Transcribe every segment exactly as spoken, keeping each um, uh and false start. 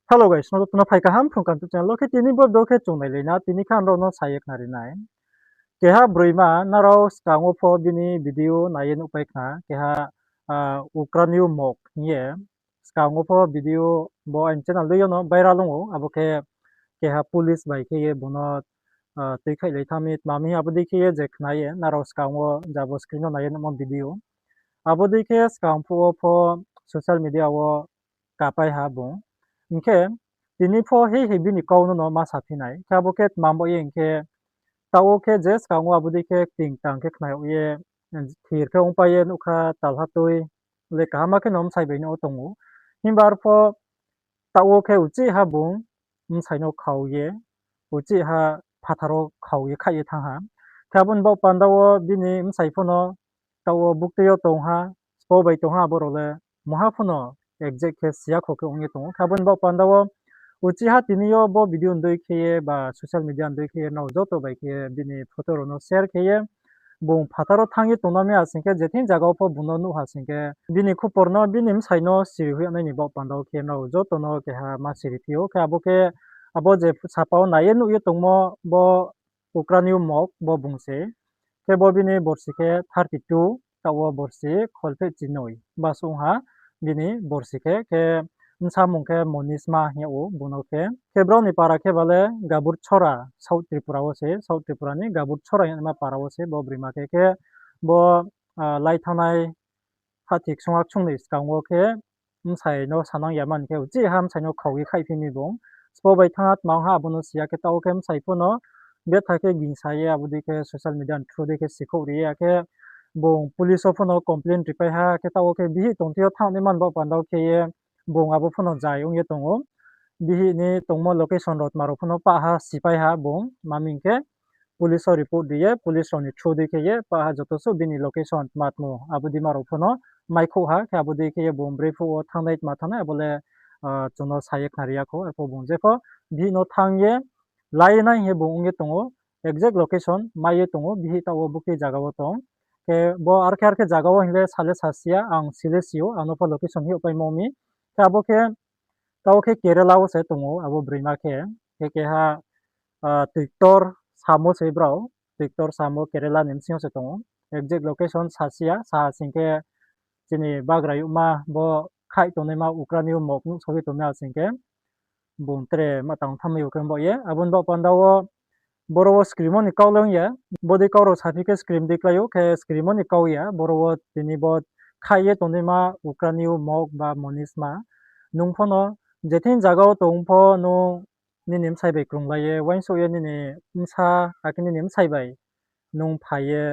Hello guys, no joto no phai kaham Phrung Kaham YouTube channel wo. Khe tini bo video khe chung nailai na, tini khe ang nrao no sa ye khnari nai. Keha broima nrao skang wo pho bini video nai ye nuhpai khna, keha Ukraine mok hing ye. Skang wo pho video bo aini channel dei yo no viral ong ou, abo khe keha police bai khe ye bung no tuikhaih lai thanng mi tma mi abo dei khe ye je khna ye nrao skang wo jabo screen no nai ye nuhmo video. Abo dei khe skang phuh wo pho social media wo kapai ha bung. Hing khe tini pho hei hei bini kau no no ma saphi nai. Khe abo khe tma bo ye hing khe, taoh wo khe je skang wo abo dei khe kting tang khe khna yag ye, thir khe ongpai ye nuh kha, talha tui le kaham khe no bsai bai no tong ou. Himba arpho taoh wo khe uchih ha bung bsai no khau ye, uchih ha phathar wo khau ye khaih ye thanng ha. Khe abo ni baoh panda wo bini bsai pho no taoh wo buktui yo tong ha, sbo bai tong ha, abo rao le mungha pho no exact khe si ya kho khe ong ye tong ou. Khe abo ni baoh panda wo uchih ha tini yo bo video ni dei khe ye ba social media ni dei khe ye nrao joto bai khe ye bini photo rao no share khe ye, bung phathar wo thanng ye tongna mi asing khe, je thing zaga wo pho bung no nuh ha sing khe, bini khupor no, bini bsai no siri hoih ya nai ni baoh panda wo khe nrao joto no keha ma siri phi ou. Khe abo khe abo je sapa wo nai ye nuh ye tongmo bo Ukraine mok bo bung se. Khe bo bini borsi khe thirty two, taoh wo borsi kholpheh chinoi basuh ong ha bini borsi khe. Khe bsa mung khe Monisma hing yag ou bung no khe. Khe brao ni para khe ba le Gaburchora, South Tripura wo se, South Tripura ni Gaburchora hingma para wo se bo broima khe. Khe bo lai thanngnai hahthi ksung ha ksung ni skang wo khe bsai no sanang ya mani khe uchih ha bsai no khau ye khaihphi mi bung. Sbo bai thanng ha tma ong ha abo no si ya khe, taoh wo khe bsai pho no betha khe gingsa ye abo dei khe social media ni through dei khe sikhouh ri ye, akhe bung police wo pho no complain ripai ha, khe taoh wo khe bihih tongthi yo thanng nai mani baoh panda wo khe ye bung abo pho no zai ong ye tong ou. Bihih ni tongmo location rao tma rao pho no pah ha sipai ha bung, ma mi hing khe police wo report ri ye, police rao ni through dei khe ye pah ha joto suh bini location tma tmo abo dei ma rao pho no maikhouh ha. Khe abo dei khe ye bung brei phuh wo thanngnai tma thanngnai abo le chung no sa ye khnari ya kho. Arpho bung jepho bihih no thanng ye lai ye nai hing ye bung ong ye tong ou, exact location mai ye tong ou, bihih taoh wo bukti zaga wo tong. Khe bo ar khe ar khe zaga wo hing le sa le sa si ya, ang si le si ou, ang no pho location hing yagpaimo mi. Khe abo khe taoh khe Kerala wo se tong ou abo broima khe. Khe keha tuiktor samo se brao, tuiktor samo Kerala ni bsing yo se tong ou. Exact location sa si ya, sa ha sing khe chini bagra youhma bo khaih tongnaima Ukraine mok nuhsao ye tongmai ha sing khe bung tre ma tang thanngmai ou khe baoh ye. Abo ni baoh panda wo boro wo screen wo ni kau le ong ya, bodei kau rao saphi khe screen dei klái ou, khe screen wo ni kau ya, boro wo tini bo khaih ye tongnaima Ukraine mok ba Monisma. Nung pho no je thing zaga wo tong pho nung nini bsai bai krunglai ye, uaingsouh ye nini bsa, akhe nini bsai bai nung phai ye,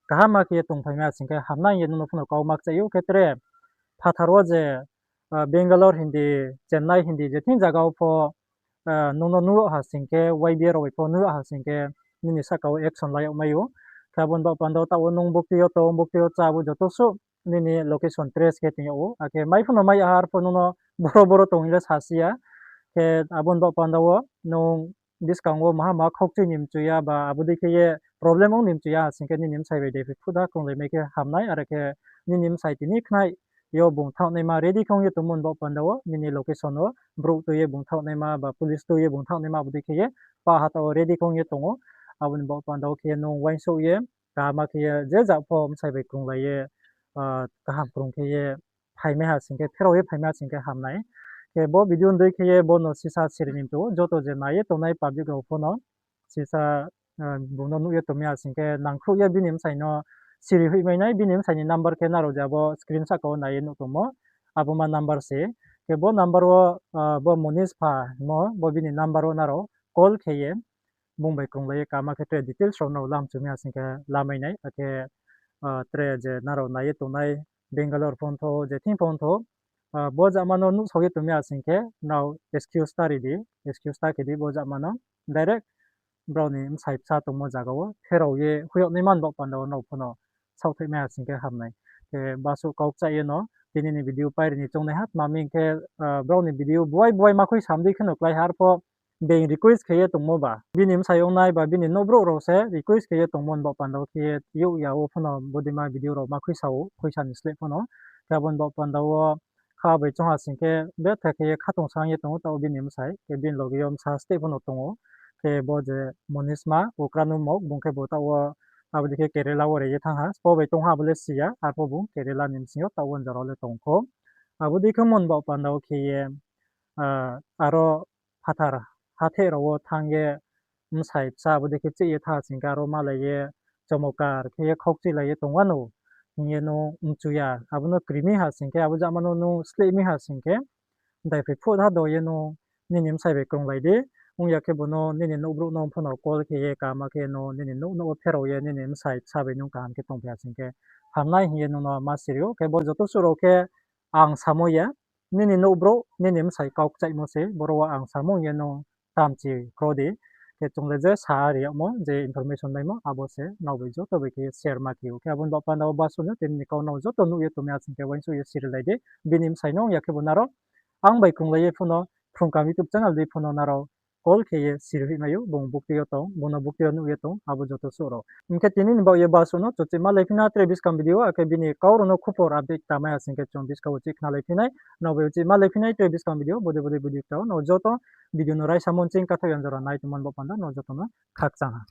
kaham khe ye tongphaimai ha sing khe hamnai hing ye nung no pho no kau ma kchaih ou. Khe tre phathar wo je Bangalore hing di, Chennai hing di, je thing zaga wo pho nung no nuh yag ha sing khe, Y B A rao bai pho nuh yag ha sing khe, nini sahka wo action lai yagmai ou. Khe abo ni baoh panda wo taoh wo nung bukti yo tong, bukti yo chá, abo joto suh nini location trace khe tong yag ou. Akhe mai pho no mai ya ha, arpho nung no boro boro tong hing le sa si ya. Khe abo ni baoh panda wo nung buskang wo maha maha khokchui ni mchu ya ba abo dei khe ye problem ong ni mchu ya ha sing khe, nini bsai bai dei phi khuda krunglaimai khe hamnai, are khe nini bsai tini khnai yo bung thanngnaima ready khe ong ye tongmo ni baoh panda wo, nini location wo brouh tui ye bung thanngnaima ba police tui ye bung thanngnaima abo dei khe ye pah ha taoh wo ready khe ong ye tong ou. Abo ni baoh panda wo khe nung uaingsouh ye, kaham khe ye, je jat pho bsai bai krunglai ye, kaham krung khe ye phaimai ha sing khe, pherao ye phaimai ha sing khe hamnai. Khe bo video ni dei khe ye bo no sisa siri ni mchu ou, joto je nai ye tongnai public rao pho no sisa bung no nuh ye tongmai ha sing khe nangkhruh ye bini bsai no siri hoihmai nai. Bini bsai ni number khe nrao je abo screen sahka wo nai ye nuh tongmo, abo ma number se. Khe bo number wo bo Monisma hingmo bo bini number wo nrao call khe ye bung bai krunglai ye kaham khe tre details rao nrao lamchu mi ha sing khe lamai nai. Akhe tre je nrao nai ye tongnai Bangalore pho ongthou, je thing pho ongthou, bo jama no nuhsao ye tongmai ha sing khe nrao excuse ta ri di, excuse ta khe di bo jama no. Direct brao ni bsai bsa tongmo zaga wo pherao ye hoih yag naima ni baoh panda wo nrao pho no saohthaihmai ha sing khe hamnai. Khe basuh kau kchaih ye no tini ni video pairi ni choungnaiha, tma mi hing khe brao ni video buai buai ma khuisa mdei khe no klái ha, arpho being request khe ye tongmo ba, bini bsai ongnai ba bini nouhbrouh rao se request khe ye tongmo ni baoh panda wo khe ye youh ya wo pho no bodeima video rao ma khuisa ou, khuisa ni sleh pho no. Khe abo ni baoh panda wo Spa bai choung ha sing khe betha khe ye khatungsang ye tong ou taoh wo bini bsai, khe bini loge yo bsa steh pho no tong ou. Khe bo je Monisma, Ukra no mok, bung khe bo taoh wo abo dei khe Kerala wo re ye thanng ha. Spo bai tong ha abo le si ya, arpho bung Kerala ni bsing yo taoh wo jora wo le tong kho. Abo dei khe mon baoh panda wo khe ye, aro phathar hatheh rao wo thanng ye bsai bsa abo dei khe chih ye thanng ha sing khe aro malai ye chomokar khe ye khaukchuilai ye tong wanou hing ye nung mchu ya, abo no kri mi ha sing khe, abo jama no nung sleh mi ha sing khe, daiphai phuh ha do ye nung nini bsai bai krunglai di. Ong ya khe bo no nini nouhbrouh no pho no call khe ye kaham khe no nini nouh nouh wo pherao ye nini bsai bsa bai nung kaham khe tongphi ha sing khe hamnai hing ye nung no ma siri ou. Khe bo joto suh rao khe ang samo ya, nini nouhbrouh, nini bsai kau kchaihmo se, boro wo ang samo hing ye nung tamchi kro di. Khe chung le je sa ri yagmo, je information maimo, abo se nrao bai joto bai khe share ma khe ou. Khe abo ni baoh panda wo basuh no tini ni kau nrao joto nuh ye tongmi ha sing khe uaingsouh ye sirilai di. Bini bsai no ong ya khe bo nrao ang bai krunglai ye pho no, Phrung Kaham YouTube channel dei pho no nrao call khe ye siri hoih mai ou, bung bukti yo tong, bung no bukti yo nuh ye tong, abo joto suh rao. Hing khe tini ni baoh ye basuh no chung chih ma laiphi na tre buskang video, akhe bini kau rao no khupor update ta mai ha sing khe chung buskang wo chih khnalaiphi nai, nrao bai uchih ma laiphi nai tre buskang video, bodei bodei video kta wo, nrao joto video no raisa mo nching kathaoh ya jora nai tongmo ni baoh panda nrao joto no khakchang ha.